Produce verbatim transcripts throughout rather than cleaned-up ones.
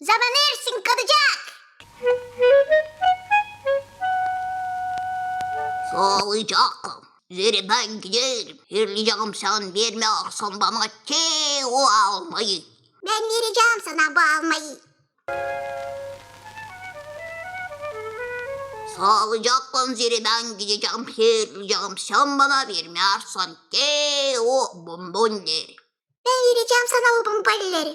Zaman ersin, Kuducak. Saalıcaklan. Zerä bän giderim. Herlicäm, sän vermärsin bana te o almayı. Bän verecäm sana bu almayı. Saalıcaklan, zerä bän gidecäm, herlicäm, sän bana vermärsin te o bombonları. Bän verecäm sana o bombonları.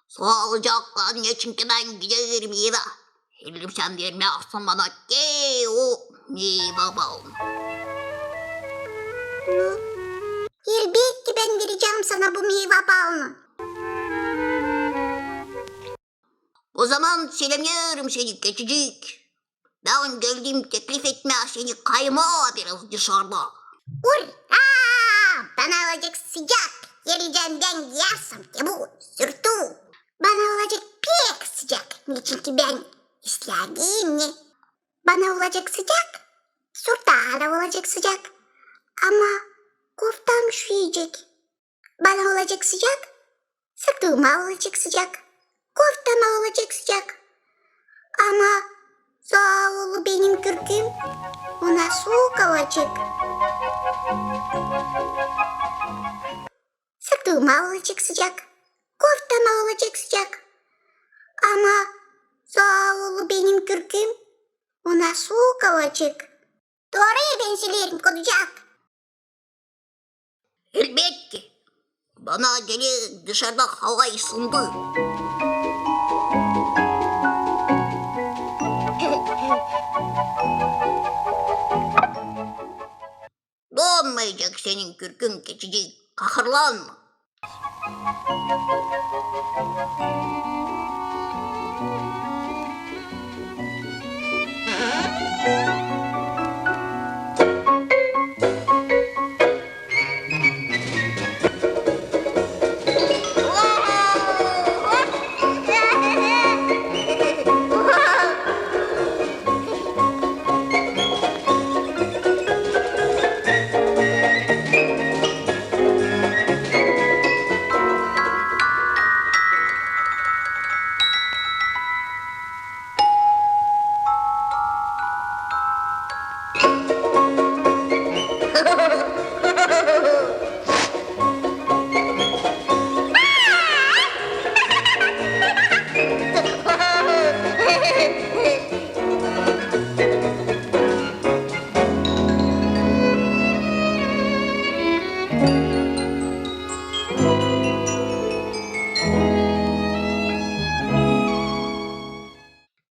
Saalıcaklan, neçin ki bän giderim evä. Herlicäm, sän vermärsin bana te o meyva balını. Elbetki bän verecäm sana bu meyva balını. O zaman selämnerim seni, Keçicik. Bän geldim teklif etmää seni kaymaa biraz dışarda. Ura! Bana olacek sıcak. Herlicäm, bän giyerim te bu sürtüü. Bana olacek pek sıcak, neçin ki bän islää giyerim. Bana olacek sıcak, sürtüü dä olacek sıcak. Ama koftam üşüyecek. Bana olacek sıcak, sürtüümä olacek sıcak, koftama olacek sıcak. Ama zavallı benim kürküm, ona suuk olacek. Sürtüümä olacek sıcak, koftama olacek sıcak. Ama zavallı benim kürküm, ona suuk olacek. Dooru bän söleerim, Kuducak? Elbetki. Bana gelä dışarda hava ısındı. Donmayacek senin kürkün, Keçicik, kahırlanma.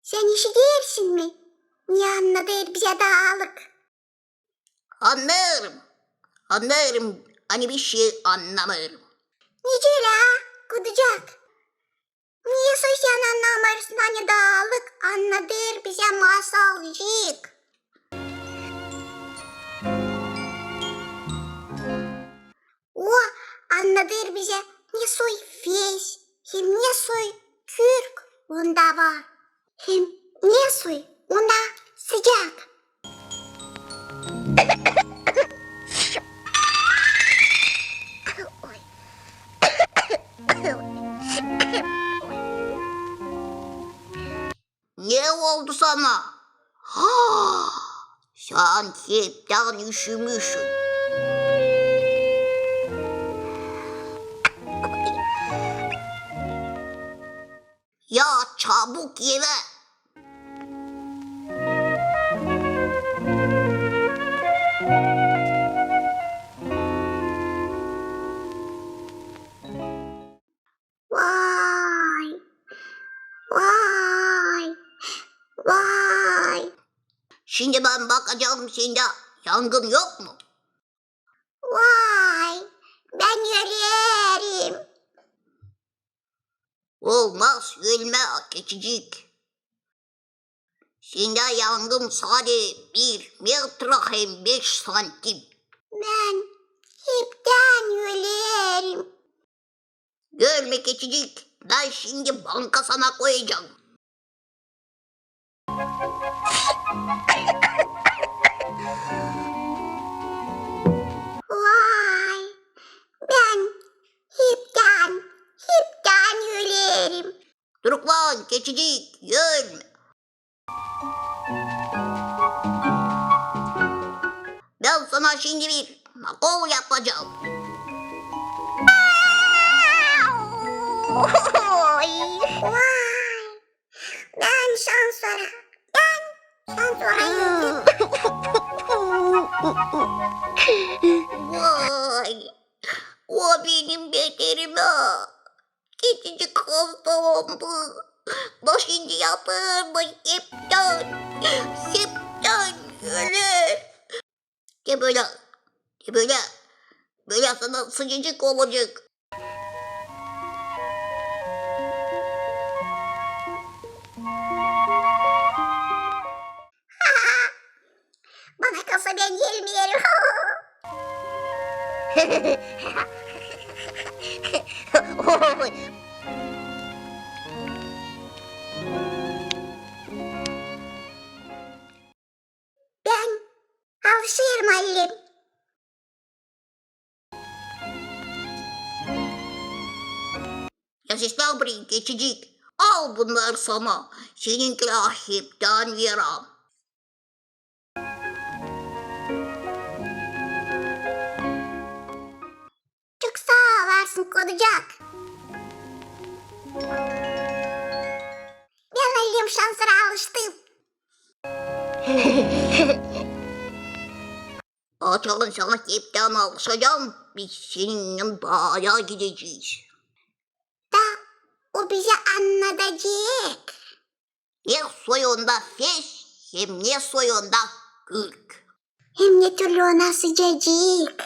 Sän işidersin mi, ne annadêr bizä daalık? Annêêrım, annêêrım, ani bişey annamêêrım. Nicä ölä, Kuducak? Nesoy sän annamêêrsın, ani daalık annadêr bizä masalcık? O annadêr bizä, nesoy fes hem nesoy kürk onda var, hem nesoy ona sıcak. Ne oldu sana? Ha, sän heptän üşümüşsün. Ya çabuk evä. Vay, vay, vay. Şindi bän bakacam, sendä yangın yok mu? Vay, bän ölerim. Olmaz, ölmää, Keçicik. Sendä yangın sade bir metra hem beş santim. Bän heptän ölerim. Ölmä, Keçicik, bän şindi banka sana koyacam. Vay, bän heptän, heptän ölerim. Duruklan, keçicik, ölmä. Bän sana şindi bir nakol yapacam. Oy. Vay. Bän şansora. Bän şansora. Vay. O benim beterimä. Keçicik hastalandı. Da şindi yatır mı heptän, heptän öler. Te bölä, te bölä, bölä sana sıcacık olacek. Bana kalsa bän ölmeerim. Bän alışêrım, allem. Ya seslän burayı, keçicik. Al bunnar sana. Seninkilär heptän yaramaz. Çok saa ol, varsın, koducak. Bän, allem, şansora alıştım. Açan sana heptän alışacam, biz seninnän baaya gidecez. Da o bizä annadacek. Ne soyunda fes, hem ne soyunda kürk. Hem ne türlü ona sıcacık.